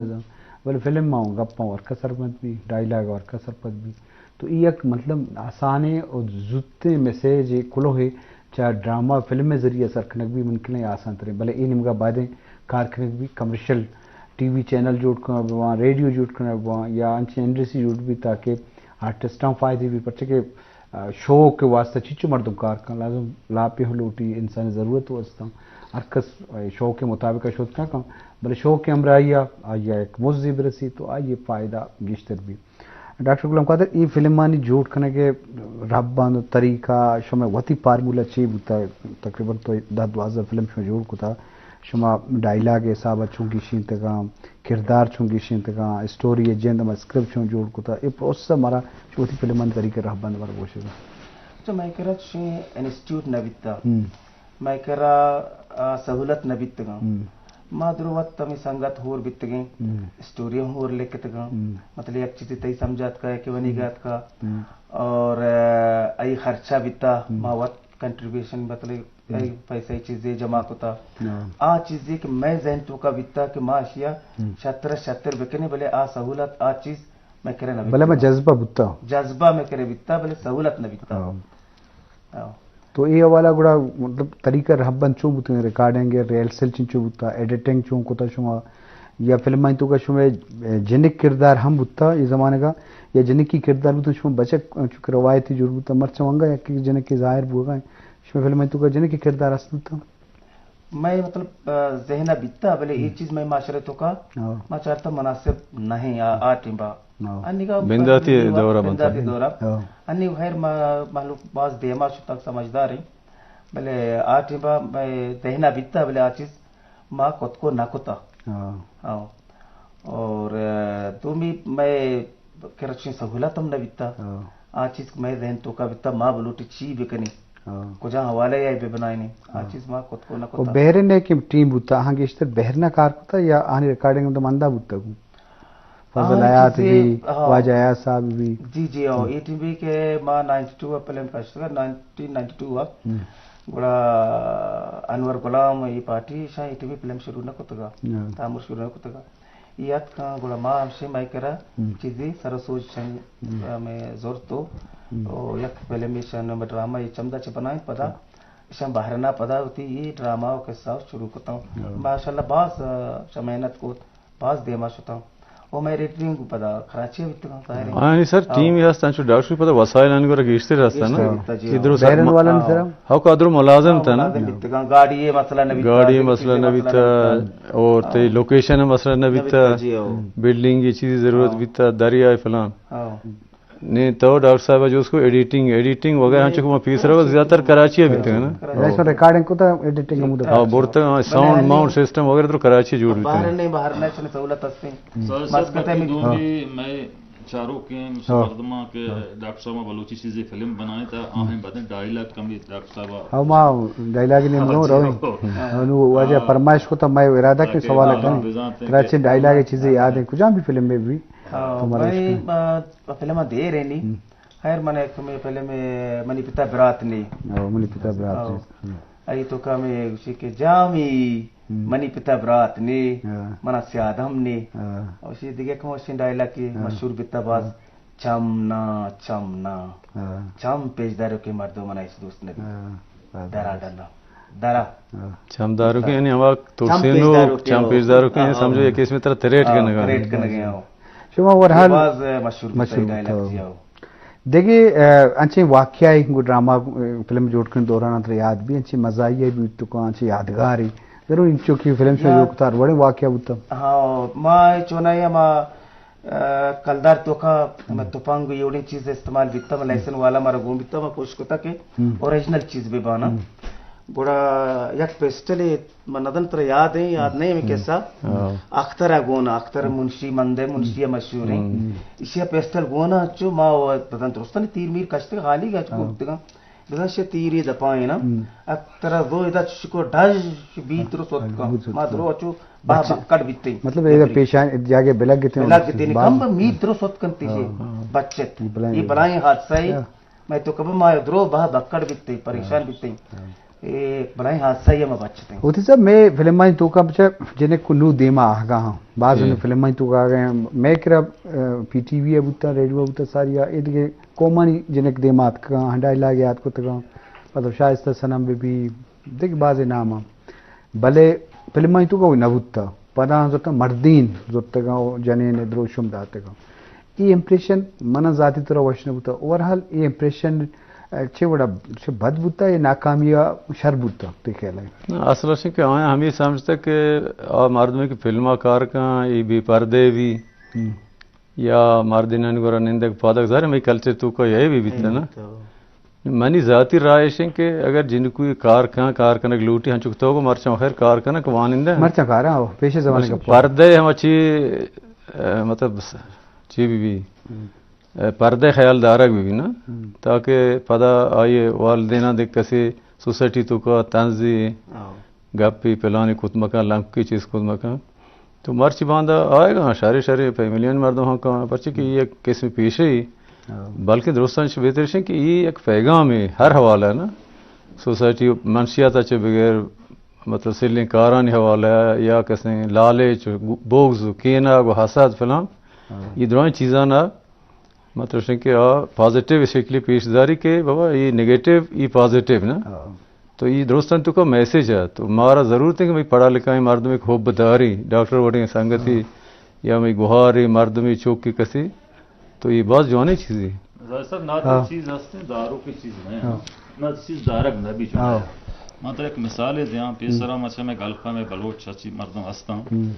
بلے فلم ءَ گپاں ورکا سرپد بی، ڈائیلاگ ورکا سرپد بی۔ تو اے یک مطلب آسانیں و زوتیں میسج ءِ کلوہے چہ ڈرامہ فلم ءِ ذریعہ سر کنگ بی، ممکن اے آسان تریں، بلے اے نیمگا بایدیں کار کنگ بی، کمرشل ٹی وی چینل جوڑ کنگ بواں، ریڈیو جوڑ کنگ بواں یا انچیں انڈسٹری جوڑ بی تاکہ آرٹسٹاں فائدہ بی، پرچہ کہ آ، شوق ءِ واسطہ چچو مردم کار کن، لازم لاپے ہم لوٹی، انسان ءِ ضرورت واسطہ ہر کس، آ، شوق ءِ مطابق ءَ شت نہ کن، بلے شوق ءِ ہمراہی ءَ آئی ءَ یک مزے برسی تو آئی ءِ فائدہ گیشتر بی۔ ڈاکٹر غلام قادر، اے فلمانی جوڑ کنگ ءِ رہبند و طریقہ، شمئے وتی فارمولا چے بوتا؟ تقریباً تو دہ دوازدہ فلم شما جوڑ کتا، شما ڈائیلاگ ءِ حساب ءَ چون گیشینتگاں، کردار چون گیشینتگاں، اسٹوری ءِ جند ہما اسکرپٹ چون جوڑ کتا، اے پروسس ءَ مارا چہ وتی فلمانی طریقہ ءِ رہبند ءَ مارا گوشگ۔ تو مئے کرا چشیں انسٹیٹیوٹ نہ بیتا۔ ہم۔ مئے کرا، آ، سہولت نہ بیتگاں۔ ہم۔ ما درو وت ہمے سنگت ہور بیتگیں، ہم۔ اسٹوری ہم ہور لکھتگاں۔ ہم۔ مطلب یک چیزے تئی سمجھا اتکا کہ ونیگا اتکا۔ ہم۔ اور، آ، اے خرچہ بیتا، ہم۔ ما وت کنٹریبیوشن مطلب ہم۔ اے پیسہ چیزے جمع کتا۔ ہاں۔ آ چیزے کہ مئے ذہن توکا بیتا کہ ما اشیا ہم۔ شتر شتر بکنیں، بلے آ سہولت، آ چیز مئے کرا نہ بلے بیتا۔ مئے جذبہ بوتا۔ جذبہ مئے کرا بیتا، بلے سہولت نہ بیتا۔ ہاں۔ ہاں۔ تو اے حوالہ گڑا مطلب طریقہ رہبند چون بوتگ، ریکارڈنگ ءِ ریہرسل چنچو بوتا، ایڈیٹنگ چون کتا شما؟ یا فلمانی توکا شمئے جنک کردار ہم بوتا اے زمانگا، یا جنکی کردار بوتا شما بچک چونکہ روایتی جوڑ بوتا، مرچاں انگا یک جنکے ظاہر بوگا انت، شمئے فلمانی توکا جنکی کردار است بوتا؟ مئے مطلب، آ، ذہن ءَ بیتا، بلے اے ہم۔ چیز مئے معاشرے توکا ہاں۔ ما چارتا مناسب نہیں آ، آ ٹیمبا۔ ہاں۔ انیگا بنداتی دورہ بنتا۔ بنداتی دورہ۔ ہاں۔ انی خیر ما، مہلوک باز دیما شتگ سمجھدار ہیں۔ بلے آ ٹیمبا مئے ذہن ءَ بیتا، بلے آ چیز ما کت کو نہ کتا۔ ہاں۔ ہاں۔ اور، آ، دومی مئے کرا چشیں سہولت ہم نہ بیتا۔ ہاں۔ آ چیز کہ مئے ذہن توکا بیتا، ما بلوٹی چی بکنی؟ ہاں۔ کجا حوالہ ءَ بہ بنائینی؟ آ ہاں۔ چیز ما کت کو نہ و کتا۔ بحرین ءَ کہ ٹیم بوتا، آہاں گیشتر بحرین ءَ کار کتا یا آہانی ریکارڈنگ ہم داں ہمدا بوتا گوں؟ فضل آہاں حیات چیزے، بی، ہاں۔ واجہ ایاز صاحب بی۔ جی، جی، ہاں۔ ہم۔ اے ٹیم بی کہ ما نائنٹی ٹو ءَ فلم کشتگا، نائنٹین نائنٹی ٹو ءَ۔ ہم۔ گڑا انور غلام اے پارٹی شاں اے ٹیم بی فلم شروع نہ کتگا۔ ہاں۔ تامر شروع نہ کتگا۔ اے اتکاں گڑا ما ہمشی مئے کرا ہم۔ چیزے سر و سوج چن ہم۔ ہمیں زرت و ہم۔ و یک فلم ایشان ڈرامہ اے چمدا چہ بنائیں پدا ہاں۔ ایشان بحرین ءَ پدا وتی اے ڈرامہ و قصہ شروع کتاں۔ ہاں۔ ماشاءاللہ باز، آ، چہ محنت کت، باز دیما شتاں۔ و مئے ایڈیٹنگ پدا کراچی ءَ بیتگاں ظاہر ہے۔ ہاں، یعنی سر، ہاں۔ ٹیم ہی ہست، انچو ڈاکٹر پدا وسائل آنی گورا گیشتر ہست نا۔ گیشتر بیتا، جی، ہاں۔ بحرین والا ہاں۔ سر؟ ہاں، کہ ادرو ملازم ہاں، تھا نا۔ ملازم بیتگاں، گاڑی ءِ مسئلہ نہ بیتا، گاڑی ءِ مسئلہ نہ بیتا، اور تئی ہاں۔ لوکیشن ءِ مسئلہ نہ نہ بیتا، بیتا، جی، ہاں۔ بلڈنگ ءِ چیزی ضرورت ہاں۔ بیتا، دریا ءِ فلان۔ ہاں۔ نی تو ڈاکٹر صاحب جوز کو ایڈیٹنگ، ایڈیٹنگ وغیرہ ہاں۔ ہنچو کہ ما پیسرا زیادہ تر کراچی ءَ بیتگ نا۔ کراچی۔ ریکارڈنگ کتا، ایڈیٹنگ ہم ہاں، برتا، ہاں، ساؤنڈ ماؤنڈ سسٹم وغیرہ تو کراچی جوڑ بیتگ۔ باہر نہیں، باہر نہیں، چنے سہولت ہستے۔ سر، ماسکٹ سر، ہے۔ دومی مئے چاروکیں ہاں۔ مردماں کہ ہاں۔ ڈاکٹر صاحب بلوچی چیزیں فلم بنائیں تا آہیں بدن ڈائیلاگ کمی ڈاکٹر صاحب۔ ہاں، ما ڈائیلاگ نے منو ہاں، جی، رو۔ ہاں۔ انو واجہ ہاں۔ فرمائش کو تا مئے ارادہ کے تاکہ سوال ہاں، کریں۔ بزانتے کراچی کہ ڈائیلاگ چیزیں یاد ہیں، کجام بھی فلم میں بھی۔ ہاں، تو مروچ مئے، کن۔ آ، فلم دیر ہے نی۔ ہم۔ خیر، من ایک میں فلم، آ، منی پتا برات نے۔ او، منی پتا برات نے۔ او۔ ہم۔ ای تو کا میں اسی کے جامی، ہم۔ منی پتا برات نے، ہاں۔ منا سیاد ہم نے۔ ہاں۔ اور اسی دیگه کم اسی ڈائیلاگ کی ہاں۔ مشہور بیتا باز، ہاں۔ چم نا، چم نا۔ ہاں۔ چم پیش دارو کے مردو منا اس دوست نبی۔ ہاں۔ درا ڈنا۔ درا۔ ہاں۔ چم دارو کے یعنی ہما ترسینو، چم پیش دارو کے، ہاں، سمجھو ہاں۔ یہ کیس میں طرح تریٹ ہاں، کرنے کا۔ تریٹ کرنے گیا ہو۔ شما ورحال باز مشہور مشہور ڈائیلاگ ہو۔ جی ہو۔ دگہ، آ، انچیں واقعہ گو ڈرامہ، آ، فلم جوڑ کرنے دوران ترا یاد بھی انچیں مزاحیہ بھی تو کا انچیں یادگاری۔ ضرور انچو کی فلم شو یاد۔ جو کتار بڑے واقعہ بوتا۔ ہاں، ما چونایا ما آ، کلدار توکا ہم۔ مئے تپنگ و ایوڑیں چیز استعمال بیتا، مئے ہم۔ لائسن والا مارا گون بیتا، ما کوشش کتا کہ ہم۔ اوریجنل چیز بہ بانا۔ ہم۔ گڑا یک پیسٹلے، من ندن ترا یاد ہیں، یاد نہیں ہمیں ہم۔ کیسا۔ ہاں۔ اختر ءَ گونا، اختر ہم۔ منشی مندے، منشی ہم۔ مشہور ہیں۔ ہم۔ اسی پیسٹل گونا چو ما و بدن درستانی تیر میر کشتے خالی گچ ہاں۔ کو بیتگاں۔ بزاں شہ تیری دپائیں نا۔ ہم۔ اترا زو ادا چشکو ڈش بیت درو سوت ہاں، کن۔ بوت سوت ما کن۔ درو اچو با بچ-، بکڑ بیتیں۔ مطلب ادا پیشان جاگے بلگ گتیں۔ بلگ گتیں۔ باز کم میت درو سوت کنتی ہاں، جی۔ ہاں۔ بچت۔ یہ بلائیں یہ بلائیں حادثہ ہے۔ ہاں۔ میں تو کب ما درو با بکڑ بیتیں، پریشان ہاں۔ بیتیں۔ ہاں۔ اے بلاہیں حادثہ ءَ ما بچتیں۔ ہوتی صاحب، مئے فلمانی توکا بچا جنک کو نو دیما آگا ہاں۔ بعض جی۔ انو فلمانی توکا آگا ہیں۔ مئے کرا، آ، پی ٹی وی ءَ بوتا، ریڈیو ءَ بوتا، ساری آ، اے دگہ قومانی جنک دیما آتکگاں، ہنڈائی لاگے آتکتگاں۔ مطلب شائستہ صنم بہ بی، دگہ بازے نام آں۔ بلے فلمانی توکا وہی نہ بوتا۔ پدا آں زرتا مردین زرتگاں و جنین دروشم داتگاں۔ اے امپریشن منا ذاتی طور وش نہ بوتا۔ اوورآل اے امپریشن، آ، چہ وڑا چہ بد بوتا، اے ناکامی ءَ شر بوتا، تئی خیال ءَ؟ نہ، اصل اش کہ آیاں ہمے سمجھتا کہ آ مردمے کہ فلم ءَ کار کن، اے بے پردہ بی، ہم۔ یا مردینانی گورا نندگ پادگ، ظاہر ہے مئے کلچر توکا یہی بی بیتا نا۔ تو منی ذاتی رائے اش انت کہ اگر جنکوے کار کن، کار کنگ لوٹی، ہنچو کہ تو گو مرچاں خیر کار کنگ وانندہ انت۔ مرچاں کار، ہاں، پیش زمانے مرچاں کا پردہ ہم اچھی، آ، مطلب، چی بی بی، ہم۔ آ، پردہ خیال دارگ بی بی نا، ہم۔ تاکہ پدا آئی والدیناں دے کسی سوسائٹی توکا طنزی، ہاں۔ گپی پلانی کت مکن، لنکی چیز کت مکن۔ تو مرچی باندا آئے گا، شرے شرے فیملیانی مردم ہم کن، پرچہ کہ یہ ایک قسم پیشے ہی۔ ہاں۔ بلکہ درستاں چہ بہتر اش انت کہ یہ ایک پیغام ہے ہر حوالہ نا۔ سوسائٹی منشیات چہ بغیر، مطلب سلیں کارانی حوالہ یا کسیں لالچ، بغض، کینہ و حسد فلان، ہاں۔ یہ درائیں چیزاں نا مطلب اش کہ آ پازیٹیو شکلی پیش داری کہ بابا یہ نیگیٹیو، یہ پازیٹیو نا۔ ہاں۔ تو یہ درستاں توکا میسج ہے۔ تو مارا ضرورت ہے کہ بھئی پڑھا لکھائیں مردم ایک حب داری، ڈاکٹر وڑیں سنگتی، ہاں۔ یا بھئی گوہاری مردمی چوکی کسی۔ تو یہ باز جوانی چیزی۔ ظاہر صاحب، نہ تو ہاں۔ چیز ہستے، دارو کی چیز نہیں ہے۔ ہاں۔ نہ چیز دارگ نہ بھی چاہے۔ ہاں۔ من تو ایک مثال دیاں، پیسرا ہم۔ مچھے میں گلفا میں بلوچ اچھی مردم ہستاں۔ ہم۔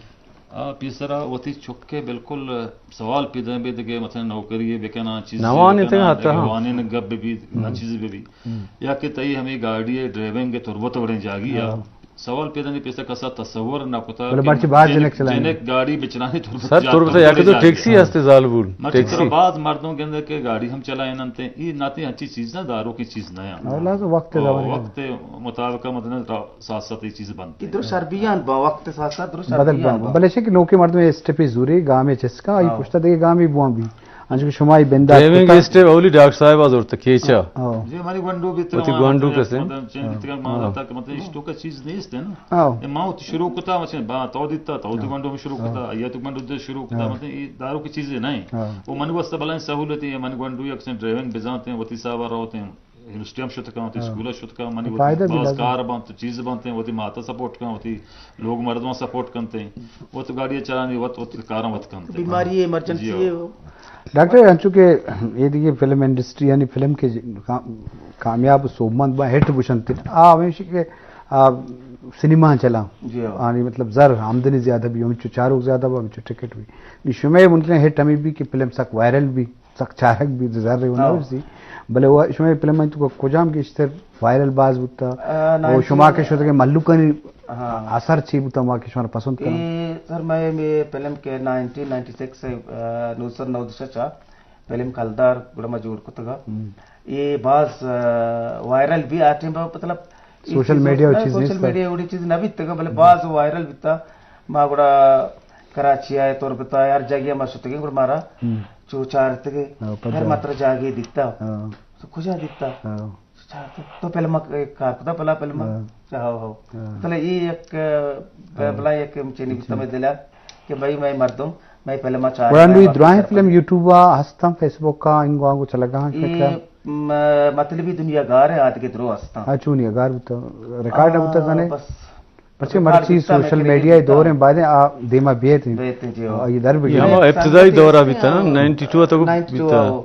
آ پیسرا وتی چکے بالکل سوال پیدا بیت کہ مثلاً نوکری بکناں، چیز نوانی بکناں، تک آتا، ہاں۔ وانین گپ بہ بیت، ہم۔ نہ چیز بہ بیت۔ ہم۔ یا کہ تئی ہمیں گاڑی ڈرائیونگ تربت وڑیں جاگی ہے۔ ہاں۔ سوال پیدا نہیں، پیسر کسا تصور نہ کتا بلے کہ مرچی باز جنک، جنک چلائیں۔ جنک گاڑی بچلانی تربت سر، جا، تربت تربت یا کہ تو جاگی ٹیکسی ہے۔ ہستے زالبول، مرچی ٹیکسی۔ ترا باز مردم گندے کہ گاڑی ہم چلائیں انتے، یہ ناتی اچھی چیز نہ، دارو کی چیز نہ ہے۔ اور لازم وقت او، زمانے وقت مطابق مطلب ساتھ ساتھ یہ چیز بنتے۔ درست شر بیان با وقت ساتھ ساتھ درست شر بدل بیان با۔ با۔ بلے شک نوکے مردم اسٹیپے زورے، گامے چسکا، آئی ہاں۔ پشتا دگہ گامے بوان بی۔ انچو کہ شما ای بندات ڈرائیونگ کتا۔ اسٹیپ اولی ڈاکٹر صاحب آ زورتا کیچا۔ ہاں۔ جی، ہماری گونڈو بیترا وتی گونڈو کسے۔ مطلب چین ہاں۔ بیتگا ما ہاں۔ تک مطلب اشتو کا چیز نیست ہے نا۔ ہاں۔ اے ما وتی شروع کتا، مثلاً با تو دیتا، تو وتی ہاں۔ گونڈو میں شروع کتا، ہاں۔ یا تو گونڈو دے شروع کتا، ہاں۔ مطلب یہ دارو کی چیزیں نہیں۔ ہاں۔ وہ من واسطہ بلائیں سہولت ہے، من گونڈو یا کسے ڈرائیونگ بزانتے ہیں، وتی صاحب روتے ہیں۔ یونیورسٹی ہم شت کن، وتی ہاں۔ اسکول شت کن، منی وتی فائدہ بھی باز لازم۔ کار بنت، چیز بنت، وتی ماتا سپورٹ کن، وتی لوگ مردم سپورٹ کنت، وت گاڑی چلانی، وت، وت کاراں وت کنت۔ بیماری ایمرجنسی جی ہو۔ ہے۔ ڈاکٹر، انچو کہ یہ دیگه فلم انڈسٹری یعنی فلم کے کا-، کامیاب و سوبمند با ہٹ بشنت، آ ہمیشہ کہ آ سینما چلا۔ جی ہو۔ آنی مطلب زر آمدنی زیادہ بھی، ہمچو چاروک زیادہ با، ہمچو ٹکٹ بھی۔ نی شمے ممکن ہٹ ہمیں بھی کہ فلم سک وائرل بھی۔ سک چارگ بیت، زر و ہاں۔ نہ رسی۔ بلے وہ شما فلم تو کجام گیشتر وائرل باز بوتا؟ آ، و شما نائنٹین کہ شد کہ ملوکانی ہاں۔ اثر چی بوتا، ما کہ شما پسند کرن؟ اے سر، میں، میں فلم کے نائنٹین نائنٹی سکس، آ، نو سو نو دشا چا فلم کلدار گڑا ما جوڑ کتگا۔ ہم۔ اے باز، آ، وائرل بھی آ ٹائم مطلب اے سوشل چیز میڈیا و نہ، چیز سوشل نیست۔ میڈیا وڑی چیز نہ بیتگا، بلے ہم۔ باز وائرل بیتا۔ ما گڑا کراچی آئے، تربت آئے، ہر جگہ ما شتگیں، گڑا مارا ہم۔ چو چارتگے، ہاں، پدا۔ ہر متر جاگے دیتا۔ ہاں۔ تو کجا دیتا؟ ہاں۔ چارتگ۔ تو فلم کار کتا، پلا فلم۔ ہاں۔ ہاں، ہاں۔ ہاں۔ تلے یہ ایک، ہاں۔ بلا ایک چینی بیتا میں دلا کہ بھائی میں مردم، میں فلم چار۔ ورنہ یہ دراہیں فلم یوٹیوب آ ہستاں، فیس بک آ، انگو آنگو چلگا ہاں، یہ کیا؟ م-، مطلبی دنیا گار ہے، آدگے درو ہستاں۔ ہاں، چونی گار بوتا، ریکارڈ آ، بوتا زانے؟ بس۔ پرچہ ریکارڈ مرچی بیتا، سوشل میڈیا دور ہیں، بعد آ دیما بیت ہیں۔ بیت ہیں، جی، ہاں۔ آ، یہ در بگی۔ یہ ہما ابتدائی دور آ بیتا نا، نائنٹی ٹو تک بیتا۔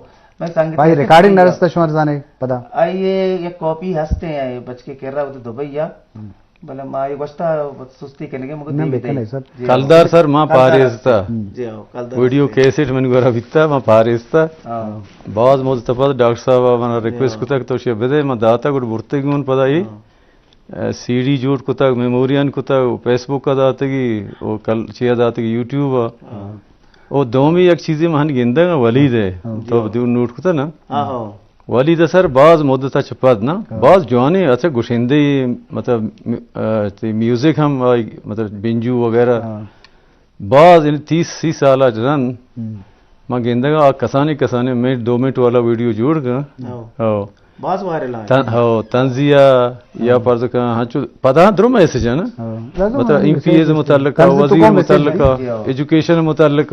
بھائی، ریکارڈنگ نہ رستا شمار زانے پدا۔ آئیے یک کاپی ہستے ہیں، بچ کے کر رہا ہو تو دبئی یا۔ ہم۔ بلے ما یہ گوشتا سستی کرنے کے مگر نہ دیوی بکنے دے۔ سر۔ جی، کلدار ہاں۔ سر، ما کلدار پاریستا۔ ہستے۔ ہم۔ جی، ہاں، کلدار ویڈیو ہستے۔ کیسٹ من گورا بیتا، ما پاریستا۔ ہاں۔ باز مدت پد ڈاکٹر صاحب منا ریکویسٹ جی، ہاں۔ کتا کہ تو شی بدے، ما داتا گڑ برتے گون پدا ای۔ ہاں۔ سی ڈی جوڑ کتگ، میموریان کتگ، و فیس بک ء داتگی، و کل چیا داتگی، یوٹیوب ء۔ ہاں۔ و دومی یک چیزے من گندگ ء ولید ء، ہاں۔ تو دیو نوٹ کتگ نا؟ ہاں، ہاں۔ ولید ء سر باز مدت ء چہ پد نا، ہاں۔ باز جوانی اچھا گشندے، مطلب، م-، ا، تی میوزک ہم آئی، مطلب، بنجو وغیرہ۔ ہاں۔ باز یعنی تیس سی سال ء رند ہم۔ من گندگ ء آ کسانی کسانی منٹ، دو منٹ والا ویڈیو جوڑ کن۔ ہاں۔ ہاں۔ باز وائرل آں۔ تن-، ہو، طنزیہ یا ہاں۔ فرض کن ہنچو پدا درو میسج ہے نا؟ ہاں۔ مطلب ایم پی ایز متعلق، وزیر متعلق، ایجوکیشن متعلق۔